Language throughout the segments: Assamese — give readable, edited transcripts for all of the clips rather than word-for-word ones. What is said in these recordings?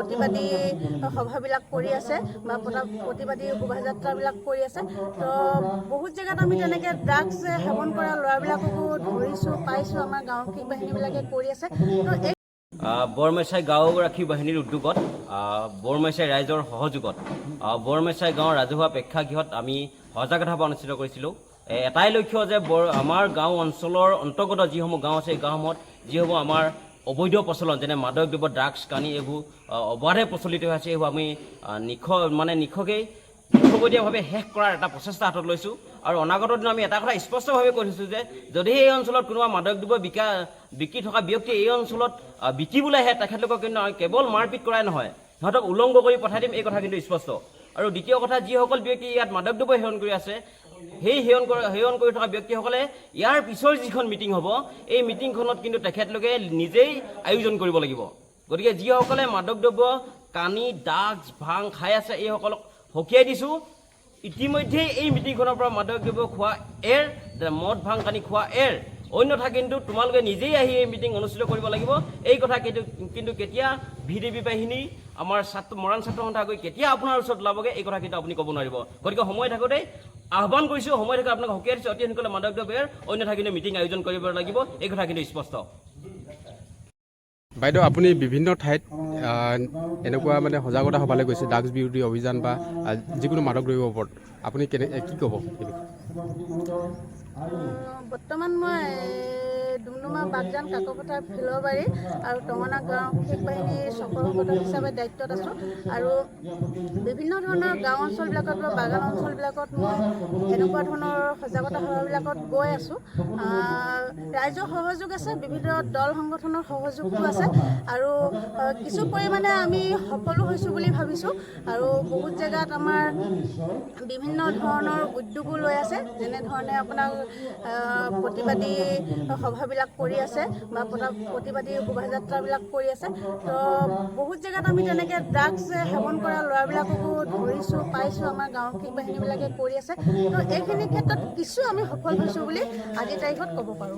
প্ৰতিবাদী সভাবিলাক কৰি আছে বা প্ৰতিবাদী শোভাযাত্ৰাবিলাক কৰি আছে। তো বহুত জেগাত আমি তেনেকৈ ড্ৰাগছ সেৱন কৰা ল'ৰাবিলাককো ধৰিছোঁ, পাইছোঁ, আমাৰ গাঁওৰক্ষী বাহিনীবিলাকে কৰি আছে। তো এই বৰমেচাই গাঁওৰক্ষী বাহিনীৰ উদ্যোগত, বৰমেচাই ৰাইজৰ সহযোগত বৰমেচাই গাঁৱৰ ৰাজহুৱা প্ৰেক্ষাগৃহত আমি সজাগতা সভা অনুষ্ঠিত কৰিছিলোঁ। এটাই লক্ষ্য যে আমাৰ গাঁও অঞ্চলৰ অন্তৰ্গত যিসমূহ গাঁও আছে, এই গাঁওসমূহত যিসমূহ আমাৰ অবৈধ প্ৰচলন, যেনে মাদক দ্ৰব্য, ড্ৰাগছ, কানি, এইবোৰ অবাধে প্ৰচলিত হৈ আছে, এইবোৰ আমি মানে নিশকতীয়াভাৱে শেষ কৰাৰ এটা প্ৰচেষ্টা হাতত লৈছোঁ। আৰু অনাগত দিনত আমি এটা কথা স্পষ্টভাৱে কৈ থৈছোঁ যে যদি এই অঞ্চলত কোনোবা মাদক দ্ৰব্য বিক্ৰী থকা ব্যক্তিয়ে এই অঞ্চলত বিকিবলৈ আহে, তেখেতলোকক কিন্তু আমি কেৱল মাৰপিট কৰাই নহয়, সিহঁতক উলংগ কৰি পঠাই দিম, এই কথা কিন্তু স্পষ্ট। আৰু দ্বিতীয় কথা, যিসকল ব্যক্তি ইয়াত মাদক দ্ৰব্য সেৱন কৰি আছে, সেই সেৱন কৰি থকা ব্যক্তিসকলে ইয়াৰ পিছৰ যিখন মিটিং হ'ব, এই মিটিংখনত কিন্তু তেখেতলোকে নিজেই আয়োজন কৰিব লাগিব। গতিকে যিসকলে মাদক দ্ৰব্য, কানি, ড্ৰাগছ, ভাং খাই আছে, এইসকলক সকীয়াই দিছোঁ, ইতিমধ্যেই এই মিটিংখনৰ পৰা মাদক দ্ৰব্য খোৱা এৰ, মদ ভাং কানি খোৱা এৰ, অন্যথা কিন্তু তোমালোকে নিজেই আহি এই মিটিং অনুষ্ঠিত কৰিব লাগিব। এই কথা কিন্তু কেতিয়া ভিডিপি বাহিনী, আমাৰ ছাত্ৰ, মৰাণ ছাত্ৰ সন্থা গৈ কেতিয়া আপোনাৰ ওচৰত ওলাবগৈ, এই কথা কিন্তু আপুনি ক'ব নোৱাৰিব। গতিকে সময় থাকোঁতেই আহ্বান কৰিছোঁ, সময় থাকোঁতে আপোনাক সকীয়াই দিছোঁ, অতি সোনকালে মাদক দ্ৰব্য এৰ, অন্যথা কিন্তু মিটিং আয়োজন কৰিব লাগিব, এই কথা কিন্তু স্পষ্ট। বাইদেউ, আপুনি বিভিন্ন ঠাইত এনেকুৱা মানে সজাগতা সভালৈ গৈছে, ড্ৰাগছ বিৰোধী অভিযান বা যিকোনো মাদক দ্ৰব্যৰ ওপৰত আপুনি কি ক'ব এই বিষয়ে? বৰ্তমান মই ডুমডুমা, বাগজান, কাকপথাৰ, ফিলবাৰী আৰু টঙনা গাঁওৰক্ষী বাহিনীৰ চক্ৰ সংগঠক হিচাপে দায়িত্বত আছোঁ। আৰু বিভিন্ন ধৰণৰ গাঁও অঞ্চলবিলাকত বা বাগান অঞ্চলবিলাকত মই এনেকুৱা ধৰণৰ সজাগতা সভাবিলাকত গৈ আছোঁ। ৰাইজৰ সহযোগ আছে, বিভিন্ন দল সংগঠনৰ সহযোগটো আছে আৰু কিছু পৰিমাণে আমি সফলো হৈছোঁ বুলি ভাবিছোঁ। আৰু বহুত জেগাত আমাৰ বিভিন্ন ধৰণৰ উদ্যোগো লৈ আছে, যেনেধৰণে আপোনাৰ প্ৰতিবাদী সভাবিলাক কৰি আছে বা প্ৰতিবাদী শোভাযাত্ৰাবিলাক কৰি আছে। তো বহুত জেগাত আমি তেনেকৈ ড্ৰাগছ সেৱন কৰা ল'ৰাবিলাককো ধৰিছোঁ, পাইছোঁ, আমাৰ গাঁওৰক্ষী বাহিনীবিলাকে কৰি আছে। তো এইখিনি ক্ষেত্ৰত কিছু আমি সফল হৈছোঁ বুলি আজিৰ তাৰিখত ক'ব পাৰোঁ।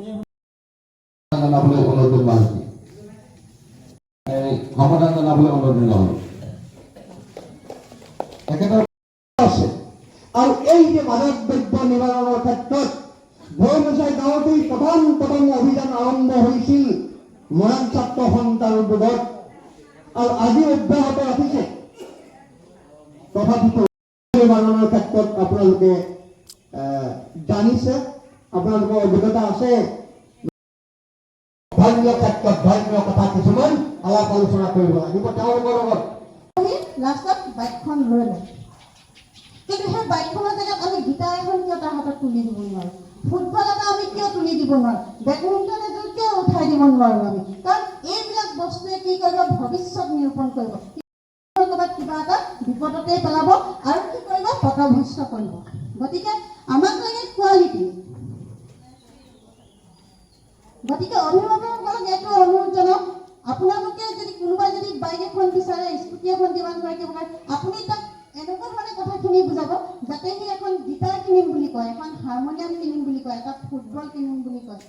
জনাবলৈ অনুৰোধ জনোৱা হৈছে। এই সম্বোধন জনাবলৈ অনুৰোধ জনোৱা হ'ল। তেখেতৰ আছে আৰু এই যে মাদক দ্ৰব্য নিবাৰণৰ ক্ষেত্ৰত বৰমেচাই গাঁৱতেই প্ৰথম প্ৰথম অভিযান আৰম্ভ হৈছিল মৰাণ ছাত্ৰ সন্থাৰ উদ্যোগত আৰু আজি অব্যাহত ৰাখিছে। তথাপিতো নিবাৰণৰ ক্ষেত্ৰত আপোনালোকে জানিছে, আপোনালোকৰ অভিজ্ঞতা আছে। ধৰ্মীয় ক্ষেত্ৰত ধৰ্মীয় কথা কিছুমান আলাপ আলোচনা কৰিব লাগিব তেওঁলোকৰ লগত। আমি লাষ্টত বাইকখন লৈ লয়, কিন্তু সেই বাইকখনৰ জেগাত আমি গীটাৰ এখন কিয় তাৰ হাতত তুলি দিব নোৱাৰোঁ? ফুটবল এটা আমি কিয় তুলি দিব নোৱাৰোঁ? বেডমিণ্টন এযোৰ কিয় উঠাই দিব নোৱাৰোঁ আমি? কাৰণ এইবিলাক বস্তুৱে কি কৰিব? ভৱিষ্যত নিৰূপণ কৰিব। ক'ৰবাত কিবা এটা বিপদতেই পেলাব আৰু কি কৰিব? পথভ্ৰষ্ট কৰিব। গতিকে আমাক লাগে কোৱালিটি। গতিকে অভিভাৱকসকলক এইটো অনুৰোধ জনাওঁ, আপোনালোকে যদি কোনোবাই যদি বাইক এখন বিচাৰে, স্কুটি এখন ডিমাণ্ড কৰে, কিবা কৰে, আপুনি তাক এনেকুৱা ধৰণে কথাখিনি বুজাব যাতে সি এখন গীটাৰ কিনিম বুলি কয়, এখন হাৰমনিয়াম কিনিম বুলি কয়, এটা ফুটবল কিনিম বুলি কয়,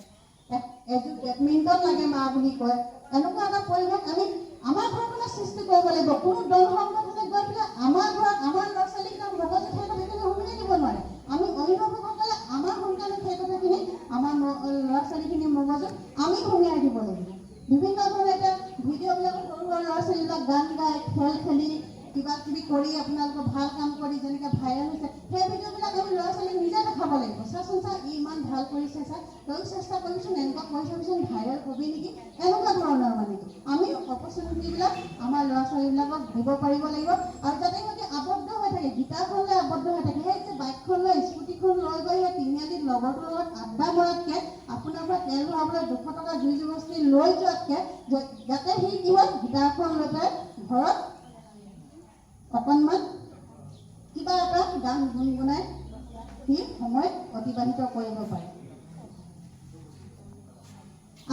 এযোৰ বেডমিণ্টন লাগে মা বুলি কয়। এনেকুৱা এটা পৰিৱেশ আমি আমাৰ ঘৰখনত সৃষ্টি কৰিব লাগিব। কোনো দল সংগঠনে গৈ পেলাই আমাৰ ঘৰত আমাৰ ল'ৰা ছোৱালীকেইটাৰ মগজুত সেই কথাখিনি সুমিয়াই দিব নোৱাৰে। আমি অভিভাৱকসকলে আমাৰ সন্তানক সেই কথাখিনি আমাৰ ল'ৰা ছোৱালীখিনিৰ মগজুত আমি সুমিয়াই দিব লাগিব। বিভিন্ন ধৰণে এতিয়া ভিডিঅ'বিলাকত সৰু সৰু ল'ৰা ছোৱালীবিলাক গান গাই, খেল খেলি, কিবা কিবি কৰি, আপোনালোকৰ ভাল কাম কৰি যেনেকৈ ভাইৰেল হৈছে, সেই ভিডিঅ'বিলাক আমি ল'ৰা ছোৱালীক নিজে দেখাব লাগিব। চাচোন চা, ই ইমান ভাল কৰিছে, চা, তয়ো চেষ্টা কৰিবিচোন, এনেকুৱা কৰি চাবিচোন, ভাইৰেল হবি নেকি? এনেকুৱা ধৰণৰ মানে কি আমি অপৰচুনিটিবিলাক আমাৰ ল'ৰা ছোৱালীবিলাকক দিব পাৰিব লাগিব। আৰু যাতে সিহঁতে আবদ্ধ হৈ থাকে, গীটাৰখন লৈ আবদ্ধ হৈ থাকে, সেই যে বাইকখন লৈ, স্কুটিখন লৈ গৈ সেই তিনিআলিত লগৰটোৰ লগত আড্ডা মৰাতকৈ, আপোনাৰ পৰা তেল ভৰাবলৈ 200 টকা জোৰ জবৰদস্তি লৈ যোৱাতকৈ, যাতে সি কি হয়, গীটাৰখন লৈ পেলাই ঘৰত অকণমান কিবা এটা গান গুণগুণাই সি সময় অতিবাহিত কৰিব পাৰে।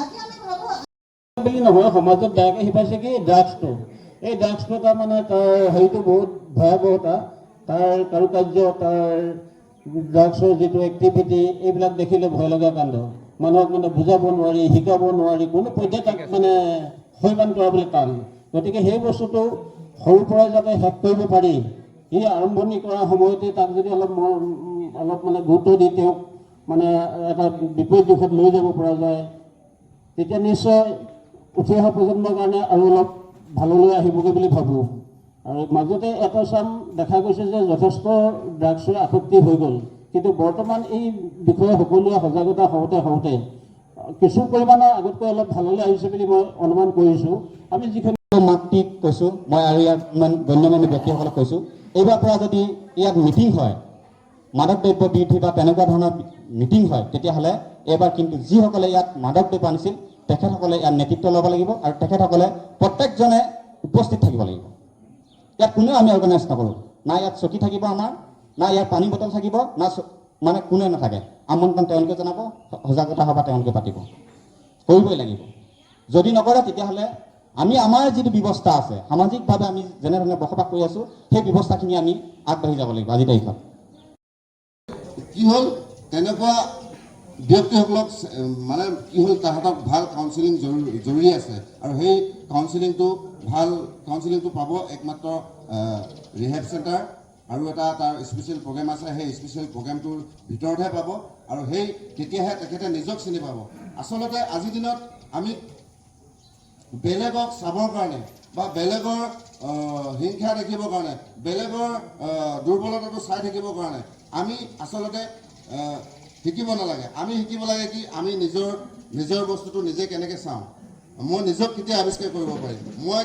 আজি আমি ভাবোঁ বুলি নহয়, সমাজত বেয়াকৈ শিপাইছে কি ড্ৰাগছটো। এই ড্ৰাগছটো তাৰমানে তাৰ হেৰিটো বহুত ভয়াৱহতা, তাৰ কাৰুকাৰ্য, তাৰ ড্ৰাগছৰ যিটো এক্টিভিটি, এইবিলাক দেখিলে ভয় লগা কাণ্ড। মানুহক মানে বুজাব নোৱাৰি, শিকাব নোৱাৰি, কোনো পধ্যে তাক মানে সৈমান কৰাবলৈ টান। গতিকে সেই বস্তুটো সৰুৰ পৰাই যাতে শেষ কৰিব পাৰি, এই আৰম্ভণি কৰাৰ সময়তে তাক যদি অলপ মানে গুৰুত্ব দি তেওঁক মানে এটা বিপৰীত দিশত লৈ যাব পৰা যায়, তেতিয়া নিশ্চয় উঠি অহা প্ৰজন্মৰ কাৰণে আৰু অলপ ভাললৈ আহিবগৈ বুলি ভাবোঁ। আৰু মাজতে এটা চাম দেখা গৈছে যে যথেষ্ট ড্ৰাগছৰ আসক্তি হৈ গ'ল, কিন্তু বৰ্তমান এই বিষয়ে সকলোৱে সজাগতা হওঁতে হওঁতে কিছু পৰিমাণৰ আগতকৈ অলপ ভাললৈ আহিছে বুলি মই অনুমান কৰিছোঁ। আমি যিখিনি মাতৃক কৈছোঁ মই আৰু ইয়াত ইমান গণ্যমান্য ব্যক্তিসকলক কৈছোঁ, এইবাৰ পৰা যদি ইয়াত মিটিং হয়, মাদক দ্ৰব্য বিৰোধী বা তেনেকুৱা ধৰণৰ মিটিং হয়, তেতিয়াহ'লে এইবাৰ কিন্তু যিসকলে ইয়াত মাদক দ্ৰব্য আনিছিল, তেখেতসকলে ইয়াত নেতৃত্ব ল'ব লাগিব আৰু তেখেতসকলে প্ৰত্যেকজনে উপস্থিত থাকিব লাগিব। ইয়াত কোনেও আমি অৰ্গেনাইজ নকৰোঁ। না ইয়াত চকী থাকিব আমাৰ, না ইয়াত পানী বটল থাকিব, না মানে কোনে নাথাকে। আমন্ত্ৰণ তেওঁলোকে জনাব, সজাগতা সভা তেওঁলোকে পাতিব, কৰিবই লাগিব। যদি নকৰে, তেতিয়াহ'লে আমি আমাৰ যিটো ব্যৱস্থা আছে, সামাজিকভাৱে আমি যেনেধৰণে বসবাস কৰি আছোঁ, সেই ব্যৱস্থাখিনি আমি আগবাঢ়ি যাব লাগিব আজিৰ তাৰিখত। কি হ'ল, তেনেকুৱা ব্যক্তিসকলক মানে কি হ'ল, তাহাঁতক ভাল কাউন্সিলিং জৰুৰী আছে আৰু সেই কাউন্সিলিংটো, ভাল কাউন্সিলিংটো পাব একমাত্ৰ ৰিহেব চেণ্টাৰ আৰু এটা তাৰ স্পেচিয়েল প্ৰগ্ৰেম আছে, সেই স্পেচিয়েল প্ৰগ্ৰেমটোৰ ভিতৰতহে পাব আৰু সেই তেতিয়াহে তেখেতে নিজক চিনি পাব। আচলতে আজিৰ দিনত আমি বেলেগক চাবৰ কাৰণে বা বেলেগৰ হিংসা দেখিবৰ কাৰণে, বেলেগৰ দুৰ্বলতাটো চাই থাকিবৰ কাৰণে আমি আচলতে শিকিব নালাগে। আমি শিকিব লাগে কি আমি নিজৰ নিজৰ বস্তুটো নিজে কেনেকৈ চাওঁ, মই নিজক কেতিয়া আৱিষ্কাৰ কৰিব পাৰিম, মই